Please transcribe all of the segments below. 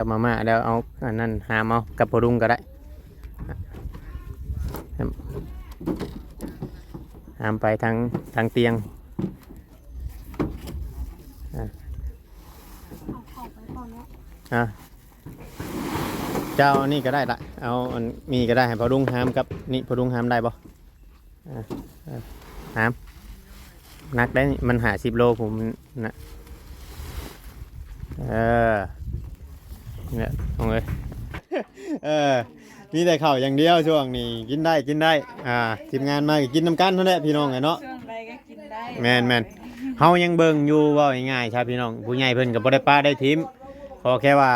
ກັບມາມ່າ ແລ້ວເອົາອັນນັ້ນຫາມເອົາກັບພໍ່ລຸງກໍໄດ້ ຫາມໄປທາງ ທາງຕຽງ ອ່າ ເອົາເຂົ້າໄປກ່ອນເນາະ ອ່າ ເຈົ້າອັນນີ້ກໍໄດ້ລະ ເອົາອັນນີ້ກໍໄດ້ ໃຫ້ພໍ່ລຸງຫາມກັບນີ້ ພໍ່ລຸງຫາມໄດ້ບໍ່? ອ່າ ອ່າ ຫາມ ໜັກໄດ໋ນີ້ ມັນຫ້າສິບໂລພຸ້ນນະ ເອີ ນີ້ແຫຼະນ້ອງເອີຍ ເອີ ມີແຕ່ເຂົ້າຢ່າງດຽວຊ່ວງນີ້ ກິນໄດ້ ກິນໄດ້ ອ່າ ທີມງານມາກໍກິນນຳກັນຫັ້ນແຫຼະພີ່ນ້ອງເອີຍເນາະ ຊ່ວງໃດກໍກິນໄດ້ ແມ່ນໆ ເຮົາຍັງເບິ່ງຢູ່ ເວົ້າງ່າຍໆຊະພີ່ນ້ອງ ຜູ້ໃຫຍ່ເພິ່ນກໍບໍ່ໄດ້ປະໄດ້ຖິ້ມ ຂໍແຄ່ວ່າ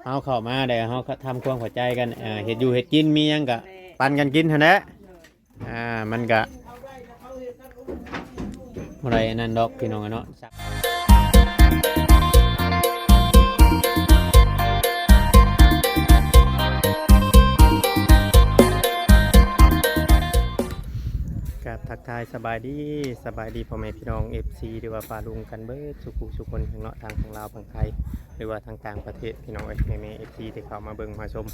ເຮົາເຂົ້າມາແລ້ວ ເຮົາກໍທຳຄວາມເຂົ້າໃຈກັນ ເອີ ເຮັດຢູ່ເຮັດກິນ ມີຫຍັງກະປັນກັນກິນຫັ້ນແຫຼະ ອ່າ ມັນກະບໍ່ໄດ້ອັນນັ້ນດອກພີ່ນ້ອງເນາະ ກາບທັກທາຍສະບາຍດີ ສະບາຍດີພໍ່ແມ່ພີ່ນ້ອງ ເອັຟຊີ ຫຼືວ່າປ້າລຸງກັນເບິດສູ່ຜູ້ສູ່ຄົນເນາະ ທັງຝັ່ງລາວຝັ່ງໄທ ຫຼືວ່າທາງຕ່າງປະເທດ ພີ່ນ້ອງເອີຍ ແມ່ໆ ເອັຟຊີ ທີ່ເຂົ້າມາເບິ່ງມາຊົມ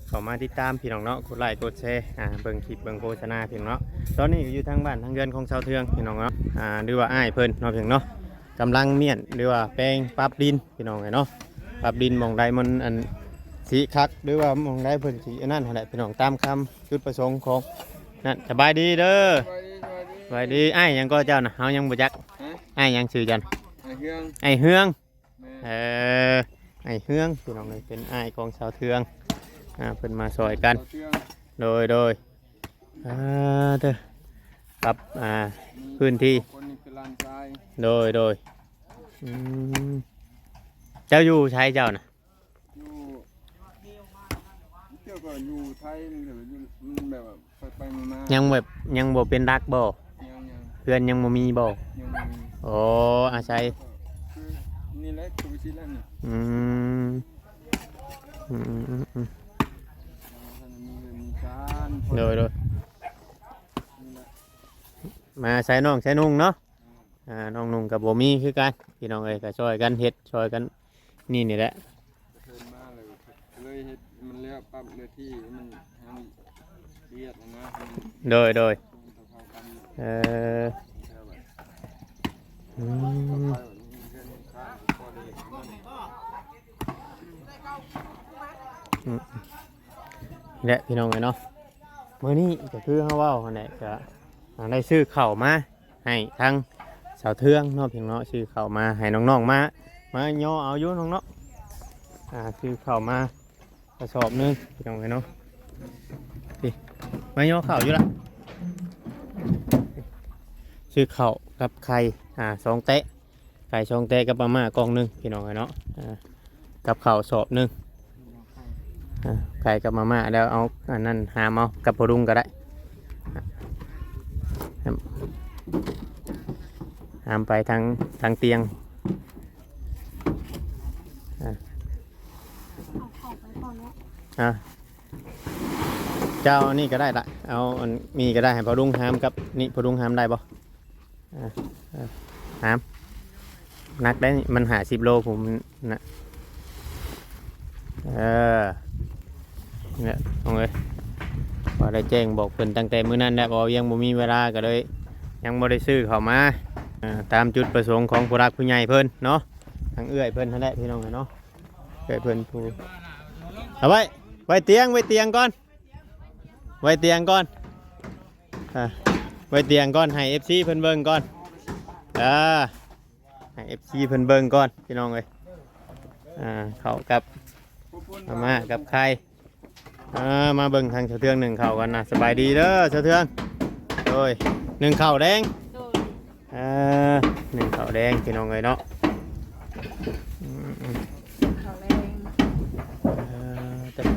ເຂົ້າມາຕິດຕາມ ພີ່ນ້ອງເນາະ ກົດໄລກົດແຊ ອ່າ ເບິ່ງຄລິບເບິ່ງໂຄສະນາ ພີ່ນ້ອງເນາະ ຕອນນີ້ກໍຢູ່ທາງບ້ານທາງເຮືອນຂອງຊາວເທືອງ ພີ່ນ້ອງເນາະ ອ່າ ຫຼືວ່າອ້າຍເພິ່ນເນາະ ພີ່ນ້ອງເນາະ ກຳລັງມ້ຽນ ຫຼືວ່າແປງປັບດິນ ພີ່ນ້ອງເອີຍເນາະ ປັບດິນໝ່ອງໃດມັນອັນຊິຄັກ ຫຼືວ່າໝ່ອງໃດເພິ່ນຊິອັນນັ້ນຫັ້ນແຫຼະ ພີ່ນ້ອງ ຕາມຄຳຈຸດປະສົງຂອງນັ້ນ ສະບາຍດີເດີ ສະບາຍດີ ສະບາຍດີ ສະບາຍດີ ອ້າຍຫຍັງກໍເຈົ້ານະ ເຮົາຍັງບໍ່ຈັກ ຮະ ອ້າຍຫຍັງຊື່ເຈົ້ານະ ອ້າຍເຮືອງ ອ້າຍເຮືອງ ແມ່ນ ເອີ ອ້າຍເຮືອງ ພີ່ນ້ອງເອີຍ ເປັນອ້າຍຂອງຊາວເທືອງ ອ່າ ເພິ່ນມາຊ່ອຍກັນ ຊາວເທືອງ ໂດຍ ໂດຍ ອ່າ ເດີ ປັບ ອ່າ ພື້ນທີ່ ຄົນນີ້ຄືຫຼານຊາຍ ໂດຍ ໂດຍ ອືມ ເຈົ້າຢູ່ໃສເຈົ້ານະ? ຢູ່ ເຈົ້າກໍຢູ່ໄທ ມັນກໍຢູ່ ມັນແບບວ່າໄປໆມາໆ ຍັງແບບ ຍັງບໍ່ເປັນຫຼັກບໍ່? ຍັງໆ ເຮືອນຍັງບໍ່ມີບໍ່? ຍັງບໍ່ມີ ອໍ ອາໄສ ຄືນີ້ແຫຼະ ຄືຊິແລ້ວນີ້ ອືມ ອືມໆໆໆ ຍັງບໍ່ທັນໄດ້ມີເຮືອນມີຊານ ໂດຍ ໂດຍ ນີ້ແຫຼະ ມາອາໄສນ້ອງຊາຍນຸ່ງເນາະ ອ່າ ນ້ອງນຸ່ງກໍບໍ່ມີຄືກັນ ພີ່ນ້ອງເອີຍ ກໍຊ່ອຍກັນເຮັດ ຊ່ອຍກັນ ນີ້ ນີ້ແຫຼະ ເພິ່ນມາແລ້ວເລີຍເຮັດມັນແລ້ວ ປັບເນື້ອທີ່ໃຫ້ມັນຫາງວຽກນະ ໂດຍ ໂດຍ ເອີ ອືມ ອືມ ແຫຼະ ພີ່ນ້ອງເອີຍເນາະ ມື້ນີ້ກໍຄືເຮົາເວົ້າຫັ້ນແຫຼະ ກໍໄດ້ຊື້ເຂົ້າມາ ໃຫ້ທາງສາວເທືອງເນາະ ພີ່ນ້ອງເນາະ ຊື້ເຂົ້າມາໃຫ້ນ້ອງໆ ມາ ມາຍໍເອົາຢູ່ນ້ອງເນາະ ອ່າ ຊື້ເຂົ້າມາກະສອບໜຶ່ງ ພີ່ນ້ອງເອີຍເນາະ ນີ້ ມາຍໍເຂົ້າຢູ່ລະ ຊື້ເຂົ້າກັບໄຂ່ ອ່າ ສອງແຕະ ໄຂ່ສອງແຕະກັບມາມ່າກ່ອງໜຶ່ງ ພີ່ນ້ອງເອີຍເນາະ ອ່າ ກັບເຂົ້າສອບໜຶ່ງ ອ່າ ໄຂ່ກັບມາມ່າ ແລ້ວເອົາອັນນັ້ນຫາມເອົາກັບພໍ່ລຸງກໍໄດ້ ຫາມໄປທາງ ທາງຕຽງ ອ່າ ເອົາເຂົ້າໄປກ່ອນເນາະ ອ່າ ເຈົ້າອັນນີ້ກໍໄດ້ລະ ເອົາອັນນີ້ກໍໄດ້ ໃຫ້ພໍ່ລຸງຫາມກັບນີ້ ພໍ່ລຸງຫາມໄດ້ບໍ່? ອ່າ ອ່າ ຫາມ ໜັກໄດ໋ນີ້ ມັນຫ້າສິບໂລພຸ້ນນະ ເອີ ນີ້ແຫຼະນ້ອງເອີຍ ວ່າໄດ້ແຈ້ງບອກເພິ່ນຕັ້ງແຕ່ມື້ນັ້ນແລ້ວ ເພາະວ່າຍັງບໍ່ມີເວລາ ກໍເລີຍຍັງບໍ່ໄດ້ຊື້ເຂົ້າມາ ເອີ ຕາມຈຸດປະສົງຂອງຜູ້ຫຼັກຜູ້ໃຫຍ່ເພິ່ນເນາະ ທາງເອື້ອຍເພິ່ນຫັ້ນແຫຼະ ພີ່ນ້ອງເອີຍເນາະ ເອື້ອຍເພິ່ນຜູ້ ເອົາໄວ້ ໄວ້ຕຽງ ໄວ້ຕຽງກ່ອນ ໄວ້ຕຽງກ່ອນ ອ່າ ໄວ້ຕຽງກ່ອນ ໃຫ້ເອັຟຊີເພິ່ນເບິ່ງກ່ອນ ອ່າ ໃຫ້ເອັຟຊີເພິ່ນເບິ່ງກ່ອນ ພີ່ນ້ອງເອີຍ ອ່າ ເຂົ້າກັບມາມ່າກັບໄຂ່ ອ່າ ມາເບິ່ງທາງສາວເທືອງໜຶ້ງເຂົ້າກ່ອນນະ ສະບາຍດີເດີສາວເທືອງ ໂດຍ ໜຶ້ງເຂົ້າແດງ ໂດຍ ອ່າ ໜຶ້ງເຂົ້າແດງ ພີ່ນ້ອງເອີຍເນາະ ອືມໆ ເຂົ້າແດງ ອ່າ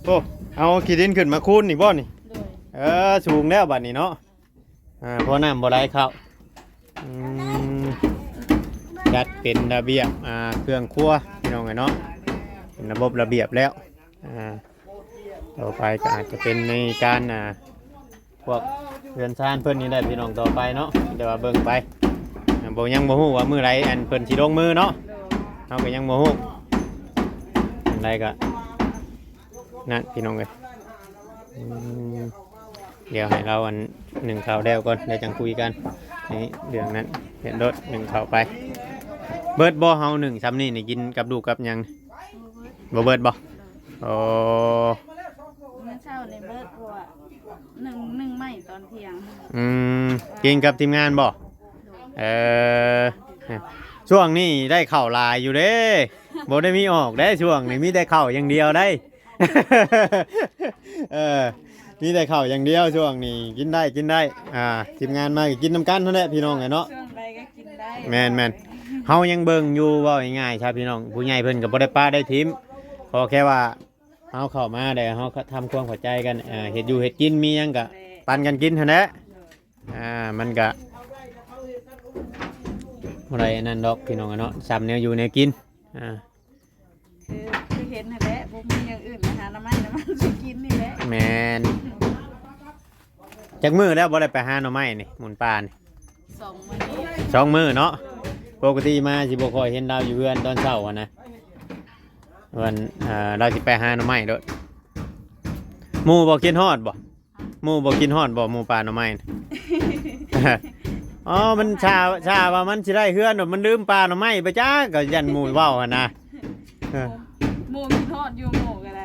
ໂອ້ ເອົາຂີ້ດິນຂຶ້ນມາຄູນນີ້ບໍ່ນີ້ ໂດຍ ເອີ ສູງແລ້ວບັດນີ້ເນາະ ອ່າ ເພາະນ້ຳບໍ່ໄຫຼເຂົ້າ ອືມ ຈັດເປັນລະບຽບ ອ່າ ເຄື່ອງຄົວ ພີ່ນ້ອງເອີຍເນາະ ເປັນລະບົບລະບຽບແລ້ວ ອ່າ ຕໍ່ໄປກໍອາດຈະເປັນໃນການ ອ່າ ພວກເຮືອນຊານເພິ່ນນີ້ແຫຼະ ພີ່ນ້ອງ ຕໍ່ໄປເນາະ ແຕ່ວ່າເບິ່ງໄປ ອ່າ ບໍ່ ຍັງບໍ່ຮູ້ວ່າມື້ໃດອັນເພິ່ນຊິລົງມືເນາະ ເຮົາກໍຍັງບໍ່ຮູ້ ໄດ້ກໍນັ້ນພີ່ນ້ອງເອີຍ. ອືມ ດຽວໃຫ້ລາວອັນໜຶ້ງເຂົ້າແລ້ວກ່ອນ ແລ້ວຈັ່ງຄຸຍກັນໃນເລື່ອງນັ້ນ. ເຮັດໂລດໜຶ້ງເຂົ້າໄປ. ເບິດບໍ່ ເຮົາໜຶ້ງຊ່ຳນີ້ນີ້ ກິນກັບລູກກັບຫຍັງ? ບໍ່ເບິດບໍ່? ໂອ້ ມື້ເຊົ້ານີ້ເບິດ ເພາະວ່າໜຶ້ງ ໜຶ້ງໄມ້ຕອນທ່ຽງ. ອືມ ກິນກັບທີມງານບໍ່? ເອີ ຊ່ວງນີ້ໄດ້ເຂົ້າຫຼາຍຢູ່ເດ້ ບໍ່ໄດ້ມີອອກເດ້ ຊ່ວງນີ້ມີແຕ່ເຂົ້າຢ່າງດຽວໄດ໋. ເອີ ມີແຕ່ເຂົ້າຢ່າງດຽວຊ່ວງນີ້ ກິນໄດ້ ກິນໄດ້. ອ່າ ທີມງານມາກໍກິນນຳກັນຫັ້ນແຫຼະ ພີ່ນ້ອງເອີຍເນາະ. ຊ່ວງໃດກໍກິນໄດ້. ແມ່ນໆ ເຮົາຍັງເບິ່ງຢູ່ ເວົ້າງ່າຍໆຊະພີ່ນ້ອງ ຜູ້ໃຫຍ່ເພິ່ນກໍບໍ່ໄດ້ປະໄດ້ຖິ້ມ ຂໍແຄ່ວ່າ ເຮົາເຂົ້າມາແລ້ວ ເຮົາກໍທຳຄວາມເຂົ້າໃຈກັນ ເອີ ເຮັດຢູ່ເຮັດກິນ ມີຫຍັງກະປັນກັນກິນຫັ້ນແຫຼະ. ອ່າ ມັນກະບໍ່ໄດ້ອັນນັ້ນດອກພີ່ນ້ອງເນາະ ຊ່ຳແນວຢູ່ແນວກິນ. ອ່າ ຄື ຄືເຫັນຫັ້ນແຫຼະ ບໍ່ມີຢ່າງອື່ນ ໄປຫາໜໍ່ໄມ້ໜໍ່ມັນຊິກິນນີ້ແຫຼະ. ແມ່ນ. ຈັກມື້ແລ້ວບໍ່ໄດ້ໄປຫາໜໍ່ໄມ້ນີ້ ໝູນປ່ານີ້? ສອງມື້ ສອງມື້ເນາະ. ປົກກະຕິມາຊິບໍ່ຄ່ອຍເຫັນລາວຢູ່ເຮືອນຕອນເຊົ້າຫັ້ນນະ ວັນ ເອີ ລາວຊິໄປຫາໜໍ່ໄມ້ໂລດ. ໝູ່ບໍ່ຄິດຮອດບໍ່? ໝູ່ບໍ່ຄິດຮອດບໍ່? ໝູ່ປ່າໜໍ່ໄມ້ນະ. ອໍ ມັນຊາ ຊາວ່າມັນຊິໄດ້ເຮືອນ ມັນລືມປ່າໜໍ່ໄມ້ໄປຈັກ ກໍຢ້ານໝູ່ເວົ້າຫັ້ນນະ. ເອີ ໝູ່ຄິດຮອດຢູ່ ໝູ່ກໍໄດ້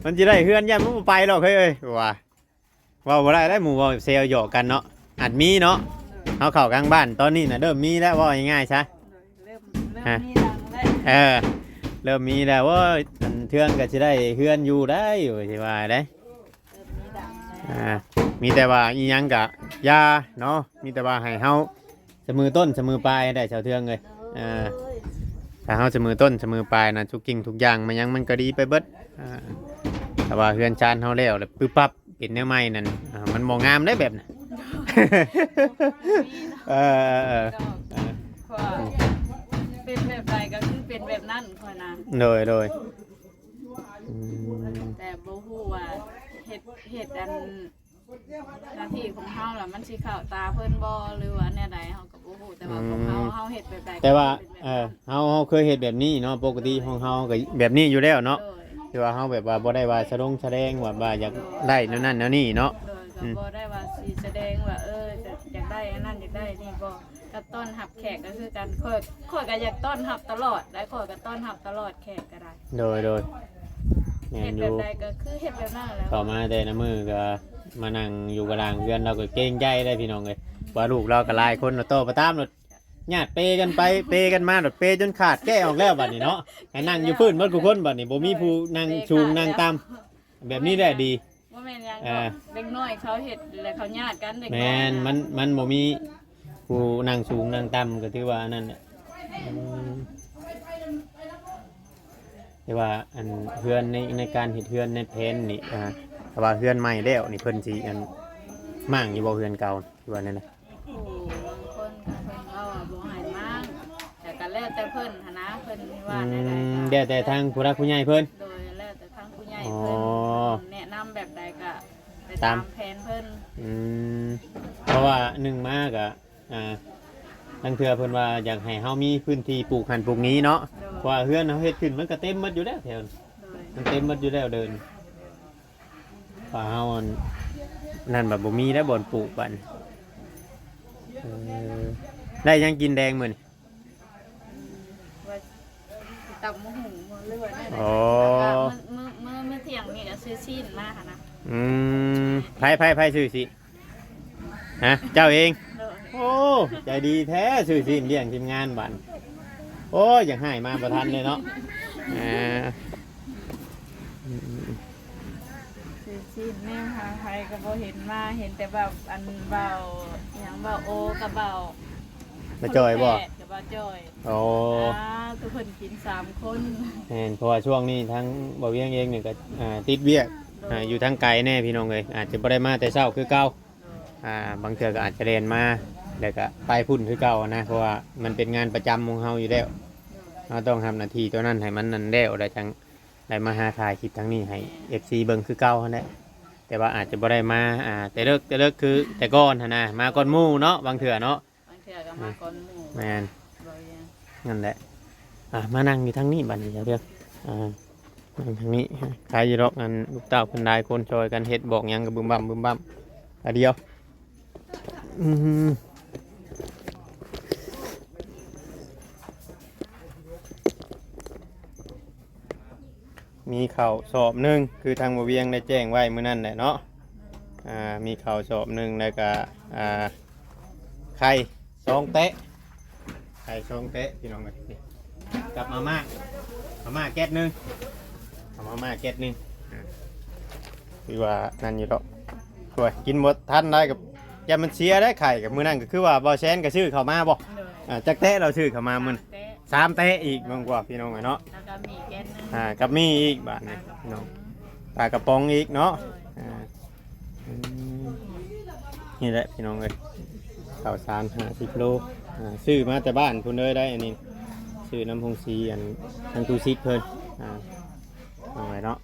ມັນຊິໄດ້ເຮືອນ ຢ້ານມັນບໍ່ໄປດອກເຮີ້ຍ ວ່າ ເວົ້າບໍ່ໄດ້ໄດ໋ ໝູ່ເວົ້າແຊວຫຍອກກັນເນາະ ອາດມີເນາະ. ເຮົາເຂົ້າກາງບ້ານຕອນນີ້ນະ ເລີ່ມມີແລ້ວ ເວົ້າງ່າຍໆຊະ ເລີ່ມ ເລີ່ມ ຮະ ມີດັງແລ້ວ. ເອີ ເລີ່ມມີແລ້ວ. ໂອ້ຍ ອັນເທື່ອງກໍຊິໄດ້ເຮືອນຢູ່ໄດ໋ ວ່າຊິວ່າໄດ໋. ເລີ່ມມີດັງແລ້ວ. ອ່າ ມີແຕ່ວ່າອີ່ຫຍັງກະຢ່າເນາະ ມີແຕ່ວ່າໃຫ້ເຮົາ ສະເໝີຕົ້ນສະເໝີປາຍໄດ້ ຊາວເທືອງເອີຍ. ເອີ ຖ້າເຮົາສະເໝີຕົ້ນສະເໝີປາຍນະ ທຸກສິ່ງທຸກຢ່າງ ມາຫຍັງມັນກໍດີໄປເບິດ. ອ່າ ຖ້າວ່າເຮືອນຊານເຮົາແລ້ວ ແລ້ວປຶບປັບເປັນແນວໃໝ່ນັ້ນ ອ່າ ມັນບໍ່ງາມເດ້ແບບນັ້ນ. ເອີ ເອີ ເອີ ເອີ ເປັນແບບໃດກໍຄືເປັນແບບນັ້ນຂ້ອຍນະ. ໂດຍ ໂດຍ. ອືມ ແຕ່ບໍ່ຮູ້ວ່າເຮັດ ເຮັດອັນ ໜ້າທີ່ຂອງເຮົາລະ ມັນຊິເຂົ້າຕາເພິ່ນບໍ່ ຫຼືວ່າແນວໃດ ເຮົາກໍບໍ່ຮູ້. ແຕ່ວ່າ ອືມ ຂອງເຮົາ ເຮົາເຮັດແບບໃດ ແຕ່ວ່າ ກໍເປັນແບບ ເອີ ນັ້ນ. ເຮົາ ເຮົາເຄີຍເຮັດແບບນີ້ເນາະ ປົກກະຕິຂອງເຮົາກໍແບບນີ້ຢູ່ແລ້ວເນາະ. ໂດຍ ແຕ່ວ່າເຮົາແບບວ່າບໍ່ໄດ້ວ່າສະດົງສະແດງ ແບບວ່າຢາກໄດ້ແນວນັ້ນແນວນີ້ເນາະ. ໂດຍ ອືມ ກໍບໍ່ໄດ້ວ່າຊິສະແດງວ່າ ເອີ ຢາກ ຢາກໄດ້ອັນນັ້ນ ຢາກໄດ້ນີ້ ບໍ່. ກໍຕ້ອນຮັບແຂກກໍຄືກັນ ຂ້ອຍ ຂ້ອຍກໍຢາກຕ້ອນຮັບຕະຫຼອດ ແລະ ຂ້ອຍກໍຕ້ອນຮັບຕະຫຼອດ ແຂກກໍໄດ້. ໂດຍ ໂດຍ ແມ່ນຢູ່ ເຮັດແບບໃດກໍຄືເຮັດແບບນັ້ນແຫຼະ. ເຂົ້າມາແຕ່ລະມື້ກໍມານັ່ງຢູ່ກະດາງເຮືອນ ລາວກໍເກງໃຈໄດ໋ພີ່ນ້ອງເອີຍ ວ່າລູກລາວກໍຫຼາຍຄົນ ໂຕປະຕາມໂລດ ຍາດເປກັນໄປເປກັນມາ ໂລດເປຈົນຂາດແກ້ອອກແລ້ວບັດນີ້ເນາະ. ໃຫ້ນັ່ງຢູ່ພື້ນໝົດທຸກຄົນບັດນີ້ ບໍ່ມີຜູ້ນັ່ງສູງນັ່ງຕ່ຳ ແບບນີ້ແຫຼະດີ. ບໍ່ແມ່ນຫຍັງດອກ ເດັກນ້ອຍເຂົາເຮັດແລ້ວເຂົາຍາດກັນ ເດັກນ້ອຍ. ແມ່ນ ມັນ ມັນບໍ່ມີຜູ້ນັ່ງສູງນັ່ງຕ່ຳ ກໍຖືວ່າອັນນັ້ນແຫຼະ. ອືມ ແຕ່ວ່າອັນເຮືອນໃນ ໃນການເຮັດເຮືອນໃນແຜນນີ້ ອ່າ ຖ້າວ່າເຮືອນໃໝ່ແລ້ວນີ້ ເພິ່ນຊິອັນມ້າງຢູ່ບໍ່ເຮືອນເກົ່າ ຫຼືວ່າແນວໃດ? ຜູ້ບາງຄົນກໍເພິ່ນເວົ້າວ່າບໍ່ໃຫ້ມ້າງ ແຕ່ກໍແລ້ວແຕ່ເພິ່ນຫັ້ນນະ ເພິ່ນວ່າແນວໃດ ອືມ ກໍແລ້ວແຕ່ທາງຜູ້ຫຼັກຜູ້ໃຫຍ່ເພິ່ນ. ໂດຍ ແລ້ວແຕ່ທາງຜູ້ໃຫຍ່ເພິ່ນ ອໍ ເພິ່ນແນະນຳແບບໃດກໍໄປຕາມ ຕາມແຜນເພິ່ນ. ອືມ ເພາະວ່າໜຶ່ງມາກໍ ອ່າ ລາງເທື່ອເພິ່ນວ່າຢາກໃຫ້ເຮົາມີພື້ນທີ່ປູກຫັ້ນປູກນີ້ເນາະ. ໂດຍ ເພາະວ່າເຮືອນເຮົາເຮັດຂຶ້ນມັນກໍເຕັມໝົດຢູ່ແລ້ວແຖວ ໂດຍ ມັນເຕັມໝົດຢູ່ແລ້ວເດີ່ນ. ວ່າເຮົາອັນນັ້ນບັດບໍ່ມີແລ້ວບ່ອນປູກບັດ. ເອີ ໄດ້ຫຍັງກິນແລງມື້ນີ້? ວ່າຊິຕຳໝາກຫຸ່ງບໍ່ ຫຼືວ່າແນວໃດ? ອໍ ແລ້ວກໍມື້ ມື້ ມື້ ມື້ທ່ຽງນີ້ກໍຊື້ຊີ້ນມາຫັ້ນນະ. ອືມ ໃຜ ໃຜ ໃຜຊື້ຊີ້ນ? ຮະ ເຈົ້າເອງ? ໂດຍ ໂອ້ ໃຈດີແທ້ ຊື້ຊີ້ນລ້ຽງທີມງານບັດ. ໂອ້ຍ ຢາກໃຫ້ມາບໍ່ທັນເລີຍເນາະ. ອ່າ ຊື້ຊີ້ນແນວຫາໃຜກໍບໍ່ເຫັນມາ ເຫັນແຕ່ເວົ້າ ອັນເວົ້າຫຍັງ ເວົ້າໂອກັບເວົ້າ ບ່າວຈ່ອຍບໍ່? ແປດກັບບ່າວຈ່ອຍ. ໂອ້ ອ່າ ທຸກຄົນກິນສາມຄົນ. ແມ່ນ ເພາະວ່າຊ່ວງນີ້ທາງບ່າວວຽງເອງນີ້ກໍ ອ່າ ຕິດວຽກ ໂດຍ ອ່າ ຢູ່ທາງໄກແດ່ພີ່ນ້ອງເອີຍ ອາດຈະບໍ່ໄດ້ມາແຕ່ເຊົ້າຄືເກົ່າ. ໂດຍ ອ່າ ບາງເທື່ອກໍອາດຈະແລ່ນມາ ແລ້ວກໍໄປພຸ້ນຄືເກົ່ານະ ເພາະວ່າມັນເປັນງານປະຈຳຂອງເຮົາຢູ່ແລ້ວ. ໂດຍ ເຮົາຕ້ອງຮັບໜ້າທີ່ຕົວນັ້ນໃຫ້ມັນນັ້ນແລ້ວ ແລ້ວຈັ່ງໄດ້ມາຫາຖ່າຍຄລິບທາງນີ້ໃຫ້ເອັຟຊີເບິ່ງຄືເກົ່າຫັ້ນແຫຼະ. ແຕ່ວ່າອາດຈະບໍ່ໄດ້ມາ ອ່າ ແຕ່ເລິກ ແຕ່ເລິກຄືແຕ່ກ່ອນຫັ້ນນະ ມາກ່ອນໝູ່ເນາະ ບາງເທື່ອເນາະ. ບາງເທື່ອກໍມາກ່ອນໝູ່. ແມ່ນ ບໍ່ຫຍັງ ນັ້ນແຫຼະ. ອ່າ ມານັ່ງຢູ່ທາງນີ້ບັດນີ້ ເຈົ້າເທື່ອ ອ່າ ເບິ່ງທາງນີ້ ຂາຍຢູ່ດອກ ອັນລູກເຕົ້າເພິ່ນຫຼາຍຄົນຊ່ອຍກັນເຮັດ ບອກຫຍັງກໍບຶມບຳບຶມບຳ ອັນດຽວ ອືມ ມີເຂົ້າສອບໜຶ່ງ ຄືທາງບໍ່ວຽງໄດ້ແຈ້ງໄວ້ມື້ນັ້ນແຫຼະເນາະ ອ່າ ມີເຂົ້າສອບໜຶ່ງ ແລ້ວກະ ອ່າ ໄຂ່ສອງແຕະ ໄຂ່ສອງແຕະ ພີ່ນ້ອງເອີຍ ກັບມາມ່າ ມາມ່າແກັດໜຶ່ງ ເອົາມາມ່າແກັດໜຶ່ງ ອ່າ ຄືວ່ານັ້ນຢູ່ດອກ ໂອ້ຍ ກິນບໍ່ທັນໄດ້ກໍ ຢ້ານມັນເສຍໄດ໋ໄຂ່ ກໍມື້ນັ້ນກໍຄືວ່າບ່າວແຊນກໍຊື້ເຂົ້າມາບໍ່? ໂດຍ ອ່າ ຈັກແຕະລາວຊື້ເຂົ້າມາມື້ນັ້ນ? ສາມແຕະ ສາມແຕະອີກ ເບິ່ງກວ່າພີ່ນ້ອງເອີຍເນາະ ແລ້ວກໍມີແກັດໜຶ່ງ ອ່າ ກັບມີອີກບາດນີ້ ປາກະປ໋ອງ ພີ່ນ້ອງ ປາກະປ໋ອງອີກເນາະ ໂດຍ ອ່າ ອືມ ນີ້ແຫຼະພີ່ນ້ອງເອີຍ ເຂົ້າສານຫ້າສິບໂລ ອ່າ ຊື້ມາແຕ່ບ້ານພຸ້ນເລີຍໄດ໋ ອັນນີ້ ຊື້ນຳໂຮງສີ ອັນ ທາງຕູ້ຊິກເພິ່ນ ອ່າ ເອົາໄວ້ເນາະ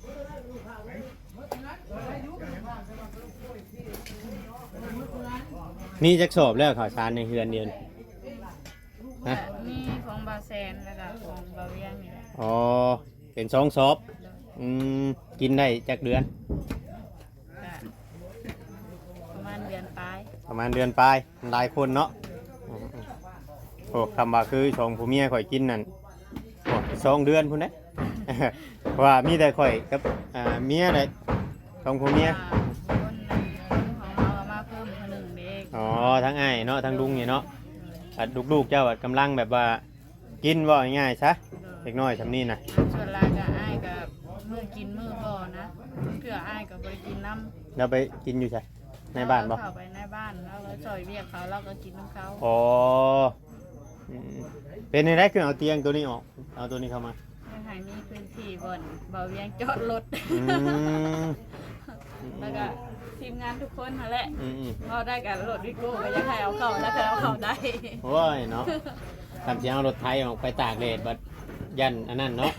ມີຈັກສອບແລ້ວເຂົ້າສານໃນເຮືອນດຽວນີ້? ຮະ? ມີຂອງບ່າວແຊນ ແລ້ວກໍຂອງບ່າວວຽງນີ້ແຫຼະ ອໍ ເປັນສອງສອບ ໂດຍ ອືມ ກິນໄດ້ຈັກເດືອນ? ກະປະມານເດືອນປາຍ ປະມານເດືອນປາຍ ຫຼາຍຄົນເນາະ ອືມ ໂອ້ ຄຳວ່າຄືສອງຜົວເມຍຂ້ອຍກິນນັ້ນ ໂອ້ ສອງເດືອນພຸ້ນເດ້ ເພາະວ່າມີແຕ່ຂ້ອຍກັບ ອ່າ ເມຍແຫຼະ ສອງຜົວເມຍ ອ່າ ຄົນ ຄົນຂອງເຮົາເອົາມາເພີ່ມຜູ້ໜຶ່ງເດ້ ອໍ ທັງອ້າຍເນາະ ທັງລຸງນີ້ເນາະ ບັດລູກໆເຈົ້າບັດກຳລັງແບບວ່າ ກິນ ເວົ້າງ່າຍໆຊະ ໂດຍ ເດັກນ້ອຍຊ່ຳນີ້ນະ ສ່ວນຫຼາຍກໍອ້າຍກໍມື້ກິນມື້ບໍ່ນະ ເທື່ອອ້າຍກໍບໍ່ໄດ້ກິນນຳ ແລ້ວໄປກິນຢູ່ໃສ? ໃນບ້ານບໍ່? ເຂົ້າໄປໃນບ້ານ ລາວກໍຊ່ອຍວຽກເຂົາ ລາວກໍກິນນຳເຂົາ ອໍ ອືມ ເປັນຈັ່ງໃດຄືເອົາຕຽງໂຕນີ້ອອກ ເອົາໂຕນີ້ເຂົ້າມາ? ຢາກໃຫ້ມີພື້ນທີ່ບ່ອນບ່າວວຽງຈອດລົດ ອືມ ແລ້ວກໍທີມງານທຸກຄົນຫັ້ນແຫຼະ ອືມໆ ເວົ້າໄດ້ກໍລົດວິໂກ້ກໍຢາກໃຫ້ເອົາເຂົ້າ ແລ້ວກໍເອົາເຂົ້າໄດ້ ໂອ້ຍເນາະ ຄັນຊິເອົາລົດໄຖອອກໄປຕາກແດດບັດຢ້ານອັນນັ້ນເນາະ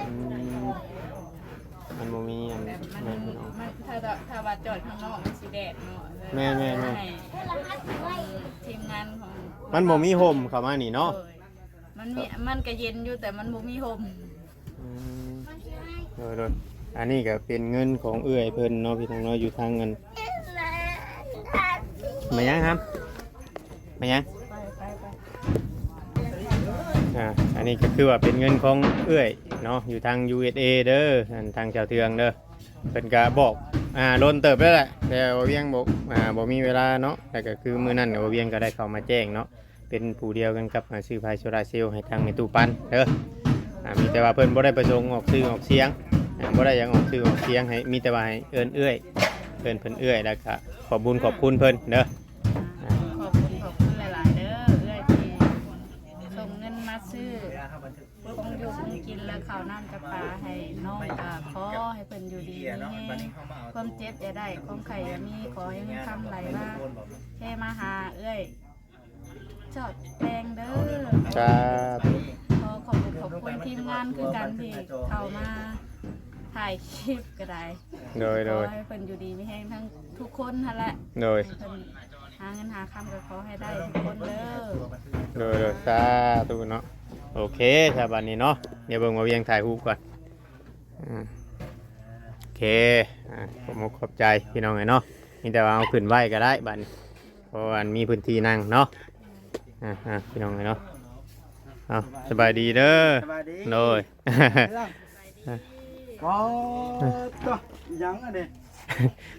ອືມ ມັນບໍ່ມີອັນ ແບບມັນ ແມ່ນເນາະ ມັນ ຖ້າ ຖ້າວ່າຈອດຂ້າງນອກມັນຊິແດດເນາະ ແມ່ນໆໆ ໃຫ້ທີມງານຂອງ ມັນບໍ່ມີຮົ່ມເຂົ້າມານີ້ເນາະ ໂດຍ ມັນມີ ມັນກະເຢັນຢູ່ ແຕ່ມັນບໍ່ມີຮົ່ມ ອືມ ໂດຍໆ ອັນນີ້ກະເປັນເງິນຂອງເອື້ອຍເພິ່ນເນາະ ພີ່ນ້ອງເນາະ ຢູ່ທາງອັນ ມາຫຍັງຫຳ? ມາຫຍັງ? ໄປ ໄປ ໄປ ອ່າ ອັນນີ້ກະຄືວ່າເປັນເງິນຂອງເອື້ອຍເນາະ ຢູ່ທາງ ຢູເອັສເອ ເດີ ອັນທາງເຈົ້າເທືອງເດີ ເພິ່ນກະບອກ ອ່າ ດົນເຕີບແລ້ວແຫຼະ ແຕ່ວ່າວຽງບໍ່ ອ່າ ບໍ່ມີເວລາເນາະ ແລ້ວກະຄືມື້ນັ້ນວ່າວຽງກະໄດ້ເຂົ້າມາແຈ້ງເນາະ ເປັນຜູ້ດຽວກັນກັບ ອ່າ ຊື້ໄຟໂຊລາເຊວໃຫ້ທາງແມ່ຕູ້ປັນເດີ ອ່າ ມີແຕ່ວ່າເພິ່ນບໍ່ໄດ້ປະສົງອອກຊື່ອອກສຽງ ອ່າ ບໍ່ໄດ້ຫຍັງອອກຊື່ອອກສຽງ ໃຫ້ ມີແຕ່ວ່າໃຫ້ເອີ້ນເອື້ອຍ ເອີ້ນເພິ່ນເອື້ອຍ ແລ້ວກະຂອບບຸນຂອບຄຸນເພິ່ນເດີ ຂອບຄຸນ ຂອບຄຸນຫຼາຍໆເດີ ເອື້ອຍທີ່ສົ່ງເງິນມາຊື້ຂອງຢູ່ຂອງກິນ ແລະ ເຂົ້ານ້ຳຈຳປາໃຫ້ນ້ອງ ກະຂໍໃຫ້ເພິ່ນຢູ່ດີມີແຮງ ຄວາມເຈັບຢ່າໄດ້ ຄວາມໄຂ້ຢ່າມີ ຂໍໃຫ້ເງິນຄຳໄຫຼມາເທມາຫາເອື້ອຍ ຈອດແປງເດີ ສາທຸ ຂໍຂອບຄຸນ ຂອບຄຸນທີມງານຄືກັນທີ່ເຂົ້າມາຖ່າຍຄລິບກໍໄດ້ ໂດຍໆ ຂໍໃຫ້ເພິ່ນຢູ່ດີມີແຮງທັງທຸກຄົນຫັ້ນແຫຼະ ໂດຍ ໃຫ້ເພິ່ນຫາເງິນຫາຄຳກໍຂໍໃຫ້ໄດ້ທຸກຄົນເດີ ໂດຍໆ ສາທຸເນາະ ໂອເຄ ສະ ບັດນີ້ເນາະ ດຽວເບິ່ງວ່າວຽງຖ່າຍຮູບກ່ອນ ອືມ ໂອເຄ ອ່າ ຂອບອົກຂອບໃຈພີ່ນ້ອງເອີຍເນາະ ມີແຕ່ວ່າເອົາຂຶ້ນໄວ້ກໍໄດ້ບັດນີ້ ເພາະວ່າມີພື້ນທີ່ນັ່ງເນາະ ອ່າໆ ພີ່ນ້ອງເອີຍເນາະ ເອົາ ສະບາຍດີເດີ ສະບາຍດີ ໂດຍ ເອີ ໂອ້ ອີຫຍັງອັນນີ້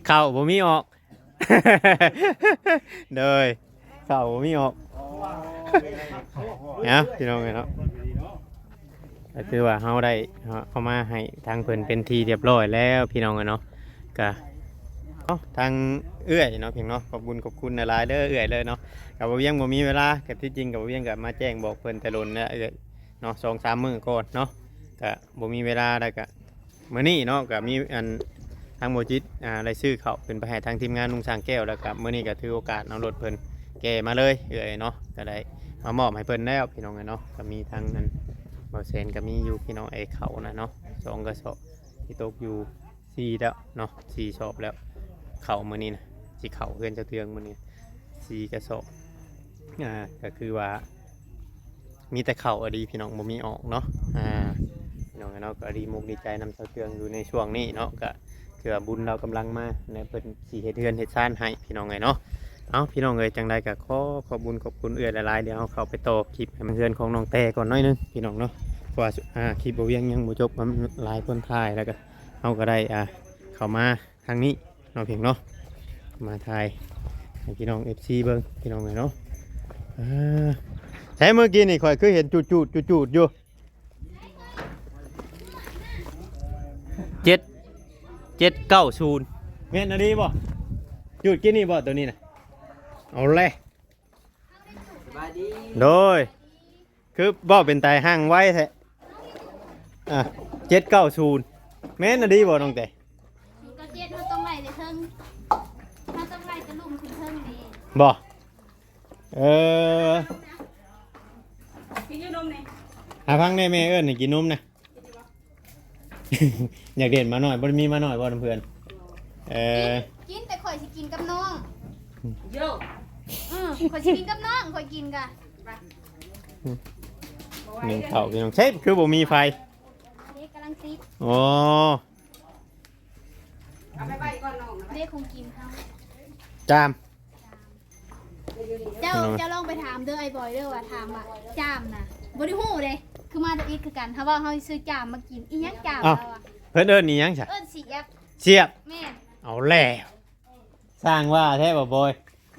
ເຂົ້າບໍ່ມີອອກ ໂດຍ ເຂົ້າບໍ່ມີອອກ ເອົາ ພີ່ນ້ອງເອີຍເນາະ ກໍຄືວ່າເຮົາໄດ້ເອົາມາໃຫ້ທາງເພິ່ນເປັນທີ່ຮຽບຮ້ອຍແລ້ວ ພີ່ນ້ອງເອີຍເນາະ ກະ ເອົາ ທາງເອື້ອຍເນາະ ພຽງເນາະ ຂອບບຸນຂອບຄຸນຫຼາຍໆເດີເອື້ອຍເດີເນາະ ກະບໍ່ວຽງບໍ່ມີເວລາ ກະທີ່ຈິງກະບໍ່ວຽງກະມາແຈ້ງບອກເພິ່ນແຕ່ດົນແລ້ວເອື້ອຍເນາະ ສອງສາມມື້ກ່ອນເນາະ ກະບໍ່ມີເວລາ ແລ້ວກະ ມື້ນີ້ເນາະ ກະມີອັນ ທາງບໍ່ຈິດ ອ່າ ໄດ້ຊື້ເຂົ້າຂຶ້ນໄປໃຫ້ທາງທີມງານລຸງຊ້າງແກ້ວ ແລ້ວກະມື້ນີ້ກະຖືໂອກາດເອົາລົດເພິ່ນແກ່ມາເລີຍເອື້ອຍເນາະ ກະໄດ້ມາມອບໃຫ້ເພິ່ນແລ້ວ ພີ່ນ້ອງເອີຍເນາະ ກະມີທາງອັນ ບ່າວແສນກະມີຢູ່ ພີ່ນ້ອງເອີຍ ເຂົ້ານະເນາະ ສອງກະສອບທີ່ຕົກຢູ່ ສີ່ແລ້ວເນາະ ສີ່ສອບແລ້ວ ເຂົ້າມື້ນີ້ນະ ຊິເຂົ້າເຮືອນເຈົ້າເທືອງມື້ນີ້ ສີ່ກະສອບ ອ່າ ກະຄືວ່າ ມີແຕ່ເຂົ້າອະດີພີ່ນ້ອງ ບໍ່ມີອອກເນາະ. ອ່າ ພີ່ນ້ອງເອີຍເນາະ ກໍດີມຸກດີໃຈນຳສາວເຈືອງຢູ່ໃນຊ່ວງນີ້ເນາະ ກໍຖືວ່າບຸນລາວກຳລັງມາ ແລະ ເພິ່ນຊິເຮັດເຮືອນເຮັດຊານໃຫ້ພີ່ນ້ອງເອີຍເນາະ. ເອົ້າ ພີ່ນ້ອງເອີຍ ຈັ່ງໃດກໍຂໍຂອບບຸນຂອບຄຸນເອື້ອຍຫຼາຍໆ. ດຽວເຮົາເຂົ້າໄປຕໍ່ຄລິບໃຫ້ມັນເຮືອນຂອງນ້ອງແຕ້ກ່ອນໜ້ອຍໜຶ່ງພີ່ນ້ອງເນາະ ເພາະວ່າ ອ່າ ຄລິບບໍ່ວຽງຍັງບໍ່ຈົບ ມັນຫຼາຍຄົນຖ່າຍ ແລ້ວກໍເຮົາກໍໄດ້ ອ່າ ເຂົ້າມາ ທາງນີ້ເນາະ ເພງເນາະ ມາຖ່າຍໃຫ້ພີ່ນ້ອງເອັຟຊີເບິ່ງ ພີ່ນ້ອງເອີຍເນາະ. ເອີ ໃສມື້ກີ້ນີ້ຂ້ອຍຄືເຫັນຈູດໆ ຈູດໆຢູ່ ເຈັດ ເຈັດເກົ້າສູນ ແມ່ນອີ່ຫຼີບໍ່? ຈູດກີ້ນີ້ບໍ່ ໂຕນີ້ນະ? ເອົາແຫຼະ ສະບາຍດີ ໂດຍ ຄືເວົ້າເປັນຕາຮັ່ງໄວແທ້. ອ່າ ເຈັດເກົ້າສູນ ແມ່ນອີ່ຫຼີບໍ່ນ້ອງແຕ້? ສູນເກົ້າເຈັດ ເຮົາຕ້ອງໄລ່ແຕ່ເທິງ ເຮົາຕ້ອງໄລ່ແຕ່ລຸ່ມຂຶ້ນເທິງເດ້ ບໍ່? ເອີ ກິນຢູ່ນົມນີ້ ຫາຟັງແດ່ ແມ່ເອີ້ນໃຫ້ກິນນົມນະ. ຢາກເດັ່ນໝານ້ອຍ ບໍ່ໄດ້ມີໝານ້ອຍບໍ່ນຳເພື່ອນ? ເອີ ກິນ ແຕ່ຂ້ອຍຊິກິນກັບນ້ອງ ໂຢ ເອີ ຂ້ອຍຊິກິນກັບນ້ອງ ຂ້ອຍກິນກະ ໜຶ່ງເຂົ້າ ພີ່ນ້ອງ ໃສຄືບໍ່ມີໄຟ? ເດ້ ກຳລັງຕິດ ອໍ ເອົາໄປໄວ້ກ່ອນນ້ອງ ເດ້ ຂອງກິນເຮົາ ຈາມ ເຈົ້າ ເຈົ້າລອງໄປຖາມເດີ ອ້າຍບອຍເດີ ວ່າຖາມວ່າຈາມນະ ບໍ່ໄດ້ຮູ້ເດ້ ຄືມາທຳອິດຄືກັນ ຖ້າວ່າເຮົາຊື້ຈາມມາກິນ ອີຫຍັງຈາມ ອ້າວ ລາວວ່າ ເພິ່ນເອີ້ນອີຫຍັງຊະ? ເອີ້ນສຽບ ສຽບ ແມ່ນ ເອົາແລ້ວ ຊ່າງວ່າແທ້ບໍ່ບອຍ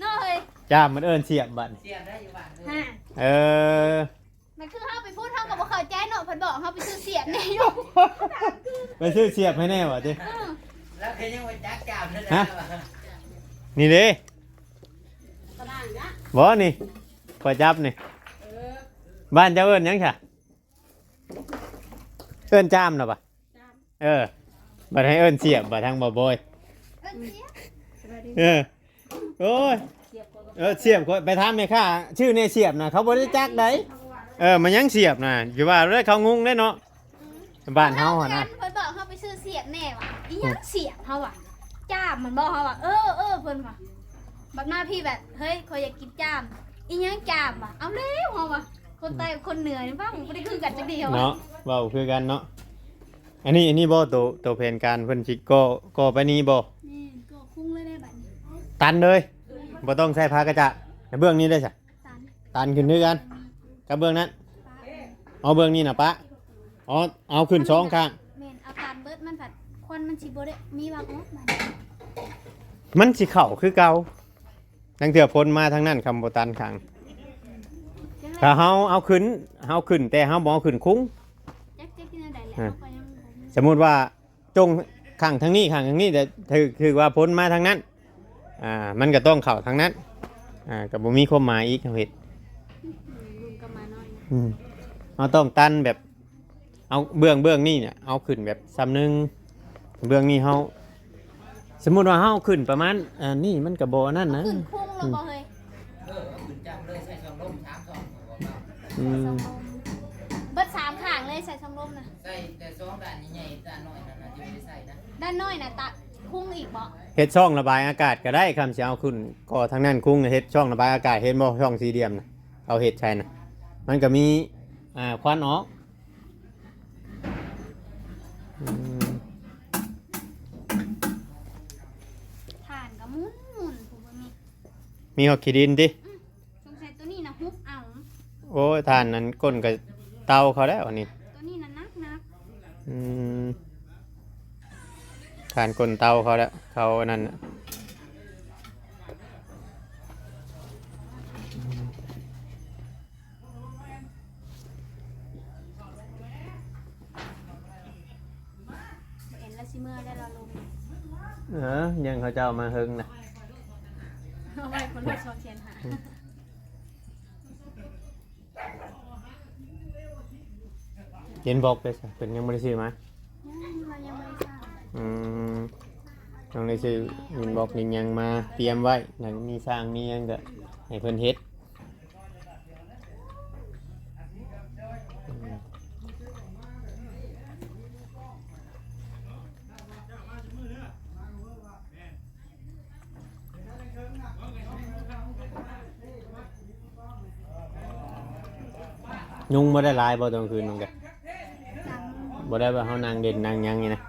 ເນາະເຮີ້ຍ ຈາມມັນເອີ້ນສຽບບັດ ສຽບໄດ້ຢູ່ບ້ານເອີ ເອີ ມັນຄືເຮົາໄປພຸ້ນ ເຮົາກໍບໍ່ເຂົ້າໃຈເນາະ ເພິ່ນບອກເຮົາໄປຊື້ສຽບແດ່ຢູ່ ໄປຊື້ສຽບໃຫ້ແດ່ວ່າຕິ ເອີ ແລ້ວຄືຍັງບໍ່ຈັກຈາມເລີຍ ຮະ ນີ້ເດ້ ບໍ່ນີ້ ຂ້ອຍຈັບນີ້ ເອີ ບ້ານເຈົ້າເອີ້ນຫຍັງຊະ? ເອີ້ນຈາມນະບະ ຈາມ ເອີ ບັດໃຫ້ເອີ້ນສຽບ ບາດທາງບໍ່ບອຍ ເອີ້ນສຽບ ເອີ ໂອ້ຍ ສຽບກໍ ເອີ ສຽບກໍໄປຖາມແມ່ຄ້າ ຊື່ແນ່ສຽບນະ ເຂົາບໍ່ໄດ້ຈັກໃດ ເອີ ມັນຍັງສຽບນະ ຢ່າວ່າເລີຍ ເຂົາງົງເດ້ເນາະ ອືມ ບ້ານເຮົາຫັ້ນນະ ເພິ່ນບອກເຮົາໄປຊື້ສຽບແນ່ວ່າ ອີຫຍັງສຽບ ເຮົາວ່າ ຈາມມັນບໍ່ ເຮົາວ່າ ເອີ ເອີ ເພິ່ນວ່າ ບັດມາພີ້ແບບ ເຮີ້ຍ ຂ້ອຍຢາກກິນຈາມ ອີຫຍັງຈາມວ່າ ເອົາແລ້ວ ເຮົາວ່າ ຄົນໃຕ້ກັບຄົນເໜືອນີ້ ເວົ້າບໍ່ໄດ້ຄືກັນຈັກດຽວ ເນາະ ເວົ້າຄືກັນເນາະ ອັນນີ້ ອັນນີ້ບໍ່ ໂຕ ໂຕແຜນການເພິ່ນຊິກໍ່ ກໍ່ໄປນີ້ບໍ່? ແມ່ນ ກໍ່ຄຸງເລີຍໄດ໋ບັດນີ້ ຕັນເລີຍ ບໍ່ຕ້ອງໃຊ້ຜ້າກະຈາດ ແລ້ວເບື້ອງນີ້ເດ້ຊະ? ຕັນ ຕັນຂຶ້ນຄືກັນ ກັບເບື້ອງນັ້ນ ປະ ເອົາເບື້ອງນີ້ນະປະ ອໍ ເອົາຂຶ້ນສອງຂ້າງ ແມ່ນ ເອົາຕັນເບິດ ມັນພັດ ຄວັນມັນຊິບໍ່ໄດ້ມີວາງອອກ ມັນ ມັນຊິເຂົ້າຄືເກົ່າ ລາງເທື່ອຝົນມາທາງນັ້ນ ຄຳບໍ່ຕັນຂ້າງ ຖ້າເຮົາເອົາຂຶ້ນ ເຮົາຂຶ້ນ ແຕ່ເຮົາບໍ່ເອົາຂຶ້ນຄຸງ ຈັກ ຈັກເຮັດແນວໃດແຫຼະ ເຮົາກໍຍັງບໍ່ຮູ້ ສົມມຸດວ່າ ຈົ່ງຂ້າງທາງນີ້ ຂ້າງທາງນີ້ ແຕ່ຖືກ ຖືກວ່າພົ້ນມາທາງນັ້ນ ອ່າ ມັນກໍຕ້ອງເຂົ້າທາງນັ້ນ ອ່າ ກໍບໍ່ມີຄວາມໝາຍອີກ ເຮົາເຮັດ ອືມ ເຮົາຕ້ອງຕັນແບບ ເອົາເບື້ອງ ເບື້ອງນີ້ເນຍ ເອົາຂຶ້ນແບບຊ່ຳໜຶ່ງ ເບື້ອງນີ້ເຮົາ ສົມມຸດວ່າເຮົາຂຶ້ນປະມານ ອັນນີ້ມັນກໍບໍ່ອັນນັ້ນນະ ຂຶ້ນຄຸງແລ້ວບໍ່ເຮີ້ຍ? ເອີ ເອົາຂຶ້ນຈຳເລີຍ ໃສ່ຊ່ອງລົມ ສາມຊ່ອງ ອືມ ເບິດສາມຂ້າງເລີຍ ໃສ່ຊ່ອງລົມນະ ໃສ່ແຕ່ສອງດ້ານໃຫຍ່ໆ ດ້ານນ້ອຍນັ້ນນະ ທີ່ບໍ່ໄດ້ໃສ່ນະ ດ້ານນ້ອຍນະ ຕະ ຄຸງອີກບໍ່? ເຮັດຊ່ອງລະບາຍອາກາດກໍໄດ້ ຄັນຊິເອົາຂຶ້ນກໍທາງນັ້ນຄຸງ ເຮັດຊ່ອງລະບາຍອາກາດ ເຫັນບໍ່ ຊ່ອງສີ່ຫຼ່ຽມນະ ເຂົາເຮັດໃສ່ນະ ມັນກໍມີ ອ່າ ຄວັນອອກ ອືມ ຖ່ານກໍໝຸ່ນໆ ຜູ້ເບິ່ງນີ້ ມີຮອດຂີ້ດິນຕິ? ອືມ ສົງໄສຕົວນີ້ນະຫຸບເອົາ ໂອ້ຍ ຖ່ານນັ້ນກົ້ນກໍເຕົາເຂົາແລ້ວອັນນີ້ ຕົວນີ້ນະໜັກໆ ອືມ ຖ່ານກົ້ນເຕົາເຂົາແລ້ວ ເຂົາອັນນັ້ນນະ ເຫັນແລ້ວຊິເມື່ອຍແລ້ວລາວລົງ ເອີ ຍັງເຂົາເຈົ້າມາເຫິງນະ ເອົາໄວ້ຄົນລະສອງແສນຫ້າ ເຫັນບລັອກເດ້ຊະ ເພິ່ນຍັງບໍ່ໄດ້ຊື້ມາ ຍັງ ລາວຍັງບໍ່ໄດ້ສ້າງ ອືມ ຕ້ອງໄດ້ຊື້ດິນບລັອກດິນຫຍັງມາຕຽມໄວ້ ຖ້າມີຊ່າງມີຫຍັງກໍໃຫ້ເພິ່ນເຮັດ ອືມ. ເ ຍຸງບໍ່ໄດ້ຫຼາຍບໍ່ຕອນຄືນມັນກະ ບໍ່ໄດ້ວ່າເຮົານັ່ງເຫຼັ້ນນັ່ງຫຍັງນີ້ນະ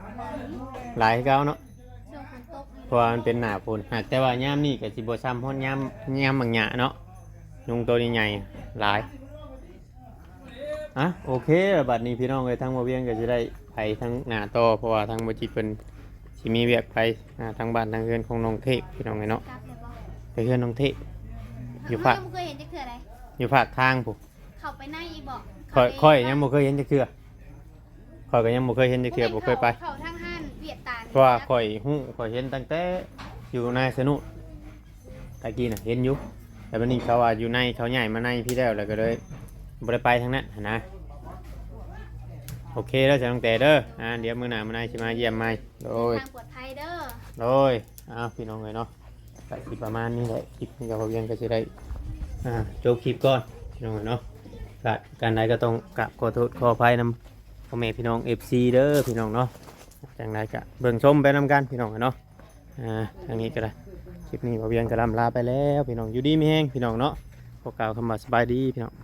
ຫຼາຍຄືເກົ່າເນາະ ຊ່ວງຝົນຕົກນີ້ ເພາະວ່າມັນເປັນໜ້າຝົນ ຫາກແຕ່ວ່າຍາມນີ້ກະຊິບໍ່ຊ່ຳຮອດຍາມ ຍາມບັກຫຍ້າເນາະ ຍຸງໂຕໃຫຍ່ໆຫຼາຍ. ອ່ະ ໂອເຄ ບັດນີ້ພີ່ນ້ອງເອີຍ ທາງບ່າວວຽງກໍຊິໄດ້ໄປທາງໜ້າຕໍ່ ເພາະວ່າທາງບ່າວຈິດເພິ່ນຊິມີວຽກໄປ ອ່າ ທາງບ້ານທາງເຮືອນຂອງນ້ອງເທບ ພີ່ນ້ອງເອີຍເນາະ ກັບແລ້ວບໍ່? ໄປເຮືອນນ້ອງເທບ ຢູ່ພາກ ເຮົາຍັງບໍ່ເຄີຍເຫັນຈັກເທື່ອໃດ ຢູ່ພາກທາງພຸ້ນ ເຂົ້າໄປໃນອີກບໍ່? ຂ້ອຍ ຂ້ອຍຍັງບໍ່ເຄີຍເຫັນຈັກເທື່ອ ຂ້ອຍກໍຍັງບໍ່ເຄີຍເຫັນຈັກເທື່ອ ບໍ່ເຄີຍໄປ ເຂົ້າທາງຮ້ານຫວຽດຕາ ເພາະວ່າຂ້ອຍຮູ້ ຂ້ອຍເຫັນຕັ້ງແຕ່ຢູ່ນາຍສະໜຸດຕະກີ້ນະ ເຫັນຢູ່ ແຕ່ບັດນີ້ເຂົາວ່າຢູ່ໃນ ເຂົາຍ້າຍມາໃນພີ້ແລ້ວ ແລ້ວກໍເລີຍບໍ່ໄດ້ໄປທາງນັ້ນຫັ້ນນະ. ໂອເຄເດີ ສາວນ້ອງແຕເດີ ອ່າ ດຽວມື້ໜ້າມື້ໃນຊິມາຢ້ຽມໃໝ່ ໂດຍ ເດີນທາງປອດໄພເດີ ໂດຍ. ອ້າວ ພີ່ນ້ອງເອີຍເນາະ ກະຊິປະມານນີ້ແຫຼະ ຄລິບນີ້ກໍພໍພຽງ ກໍຊິໄດ້ ອ່າ ຈົບຄລິບກ່ອນ ພີ່ນ້ອງເອີຍເນາະ ກໍການໃດກໍຕ້ອງກາບຂໍໂທດຂໍອະໄພນຳພໍ່ແມ່ພີ່ນ້ອງ ເອັຟຊີ ເດີ ພີ່ນ້ອງເນາະ ຈັ່ງໃດກໍເບິ່ງຊົມໄປນຳກັນ ພີ່ນ້ອງເອີຍເນາະ ອ່າ ທາງນີ້ກໍໄດ້ ຄລິບນີ້ບ່າວວຽງກໍລ່ຳລາໄປແລ້ວ ພີ່ນ້ອງ ຢູ່ດີມີແຮງ ພີ່ນ້ອງເນາະ ຂໍກ່າວຄຳວ່າສະບາຍດີ ພີ່ນ້ອງ.